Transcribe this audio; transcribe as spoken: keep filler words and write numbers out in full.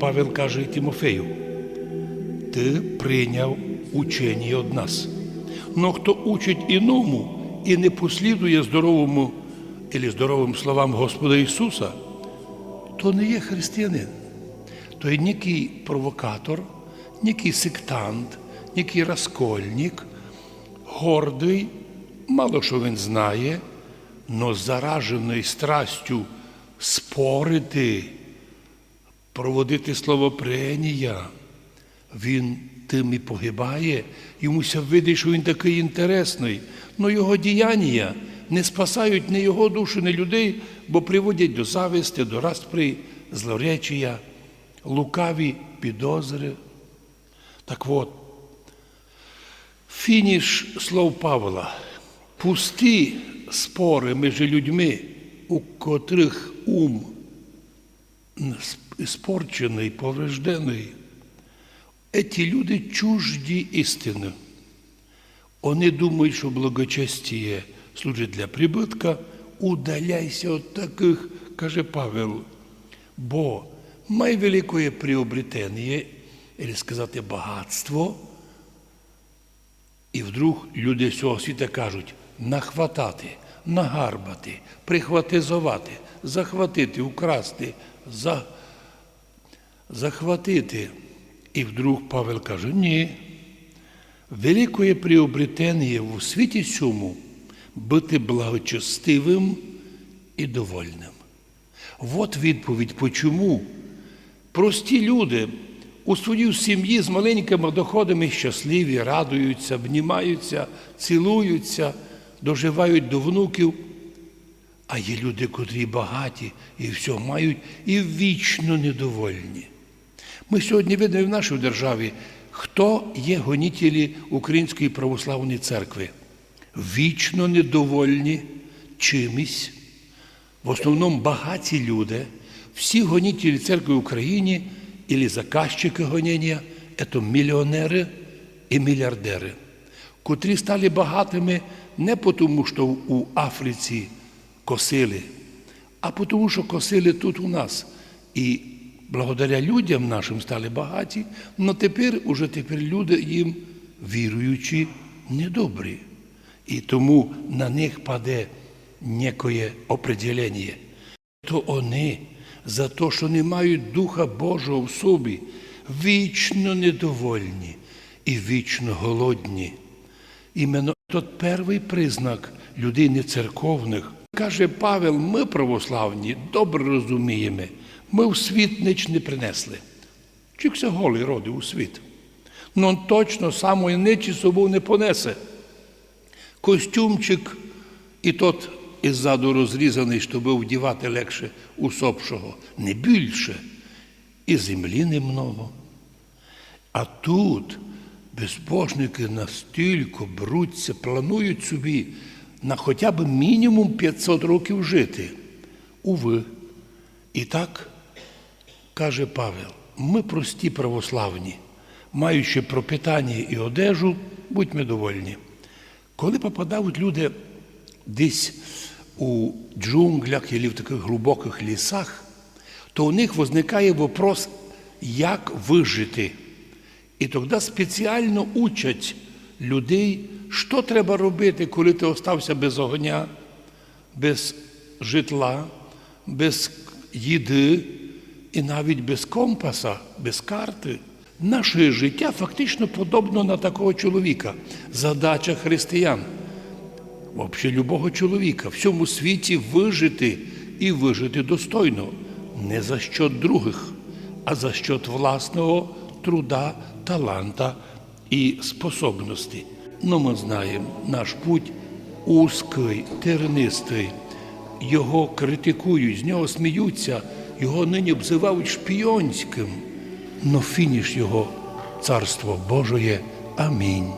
Павел каже Тимофею: «Ты прийняв ученіє од нас. Но хто учить іному і не послідує здоровому, или здоровым словам Господа Ісуса, то не є християнин. То є некый провокатор, некый сектант, некый раскольник, гордый, мало што він знає, но зараженый страстю спорити, проводити словопренія. Він тым і погибає, йому ся видить, што він такый інтересный, но його діянія не спасають ні його душу, ні людей, бо приводять до зависти, до распри, злоречія, лукаві підозры». Так от, фініш слов Павла. Пусті споры межи людьми, у котрых ум сп-, испорченый, поврежденый. Еті люди чужді істины. Они думають, што благочестіє служить для прибытка. Удаляй ся од такых, каже Павел, бо май великоє приобретеніє, или сказати багатство, і вдруг люди сього світа кажуть: нахватати, нагарбати, прихватизовати, захватити, украсти, за-, захватити. І вдруг Павел каже: ні. Великоє приобретеніє у світі сьому быти благочестивым і довольным. Вот відповідь, почому прості люди у своїй сім'ї з маленькыми доходами щасливі, радуються, обнімаються, цілуються, доживають до внуків. А є люди, котрі багаті і всьо мають, і вічно недовольні. Мы сьогодні видиме в нашій державі, хто є гонітелі Української православної церкви. Вічно недовольні чимось. В основному багаті люди, всі гонітелі церкви в Україні или заказчикы гоніння, це міліонеры і міліардеры, котрі стали багатыми не потому, што у Африці косили, а потому, што косили тут у нас. І благодаря людям нашим стали багаті, но тепер уже тепер люди їм віруючі недобрі. І тому на них паде некоє определеніє. То они за то, што не мають Духа Божого в собі, вічно недовольні і вічно голодні. Іменно тот первый признак людей нецерковных. Каже Павел: мы, православні, добре розумієме, мы в світ нич не принесли. Чик ся голый родив у світ. Но точно самої ничі з собов не понесе. Костюмчик і тот іззаду розрізаный, щобы вдівати легше усопшого, не більше. І землі немного. А тут безбожникы настілько бруться, планують собі на хотя бы мінімум пятсот років жити. Увы. І так, каже Павел, мы прості православні, маючи пропитаніє і одежу, будьме довольні. Коли попадають люди десь у джунглях или в такых глубокых лісах, то у них возникає вопрос, як выжити. І тогда спеціално учать людей, што треба робити, коли ты остався без огня, без житла, без їды і навіть без компаса, без карты. Наше життя фактично подобно на такого чоловіка. Задача християн, вообще любого чоловіка, в сьому світі выжити і выжити достойно, не за счёт другых, а за счёт власного труда, таланта і способности. Но мы знаєме, наш путь узкый, тернистый. Його критикують, з нього сміються, його нині обзывають шпіонськым. Но фініш його — Царство Божоє. Амінь.